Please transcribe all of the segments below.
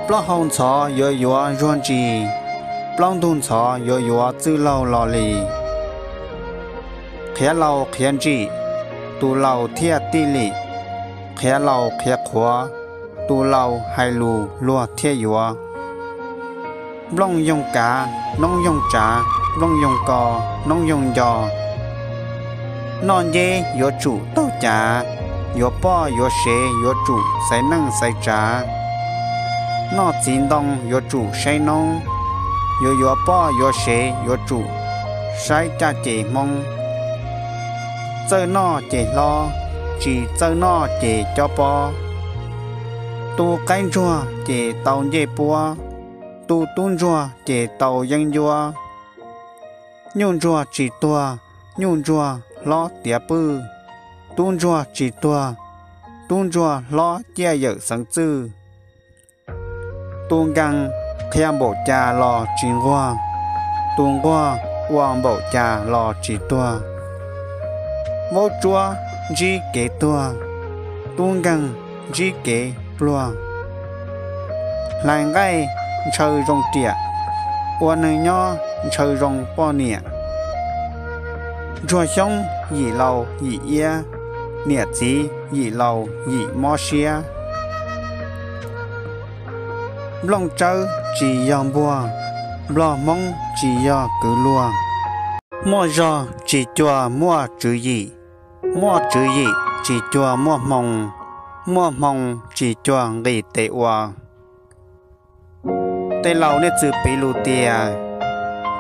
Plaub hau ntxhov yuav yuav zuag ntsis, plaub ntug ntxhov yuav yuav txwj laug los li. Qhiav laus qhiav ntsim, tus laus thiaj tij lim. Qhiav laus qhiav qhuav, tus laus hais lus luag thiaj yuav. Nplooj yoog kav, noob yoog tsav, nplooj yoog ko, noob yoog nco. Noj nceb yuav tsum taug cav, yuav poj yuav sev yuav tsum xaiv neej xaiv tsav. Noj txiv ntoo yuav tsum saib noob, yuav yuav poj yuav sev yuav tsum saib caj ces hmoob. Txawj noj ces hlob, tsis txawj noj ces cob pob. Tu qaib ntsuag ces tau ncej puab, tu tub ntsuag ces tau yeeb ncuab. Nyuj ntsuag tsis tuag, nyuj ntsuag hlob tiav pwj. Tub ntsuag tsis tuag, tub ntsuag hlob ciaj yawm xeev txwj. Tus nkees qhia npaum cas los tsis nquag, tus nquag ua npaum cas los tsis tuag. Vaub tsuab ntsib kev tuag, tub nkeeg ntsib kev pluag. Hlais nqaij ntshaw zoo riam, ua neeg nyob ntshaw zoo poj niam. Ntsuag xyoob yim laus yim iab, niam txiv yim laus yim mob siab. Nplooj tsawb tsis yog npuag, nplog hmoob tsis yog kwv luag. Muaj zog tsis cuag muaj tswv yim, muaj tswv yim tsis cuag muaj hmoo, muaj hmoo tsis cuag nqis tes ua. Tej laus nej txwm piv lus tias,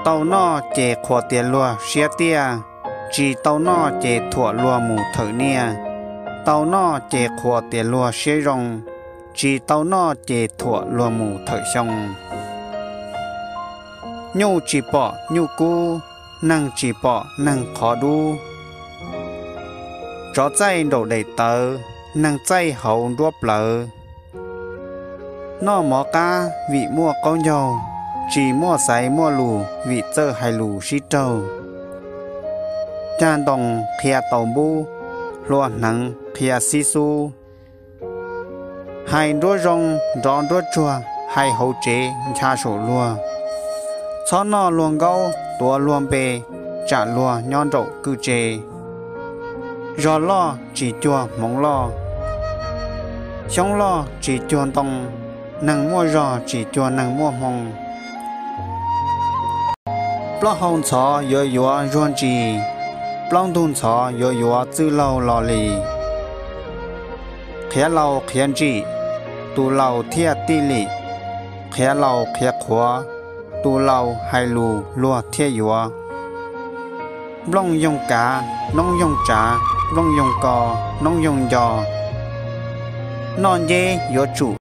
tau noj ces qhuas tias luag siab tiaj, tsis tau noj ces thuam luag mus thawm niaj. Tau noj ces qhuas tias luag siab zoo, tsis tau noj ces thuam luag mus thawm xyoo. Nyuj tsis pom nyuj kub, neeg tsis pom neeg qhov dub. Tsov txaij nraum daim tawv, neeg txaij hauv nruab plawv. Noj mov qab vim muaj qaub ncaug, tsis muaj xaiv muaj lus vim txawj hais lus sib raug. Cag ntoos qhia taus npub, hlua hneev qhia xib xub. Hais nruab zoo nrov nruab tsuag, hais hauv tsev ncha saum luag. Txhob noj luag nkaub tuav luag npe, tsam luag nyob nraum kwj tse. Zog loj tsis cuag hmoov loj, xyoob loj tsis cuag ntoo, neeg muaj zog tsis cuag neeg muaj hmoo. Plaub hau ntxhov yuav yuav zuag ntsis, plaub ntug ntxhov yuav yuav txwj laug los li. Qhiav laus qhiav ntsim, tus laus thiaj tij lim. Qhiav laus qhiav qhuav, tus laus hais lus luag thiaj yuav. Nplooj yoog kav, noob yoog tsav, nplooj yoog ko, noob yoog nco. Noj nceb yuav tsum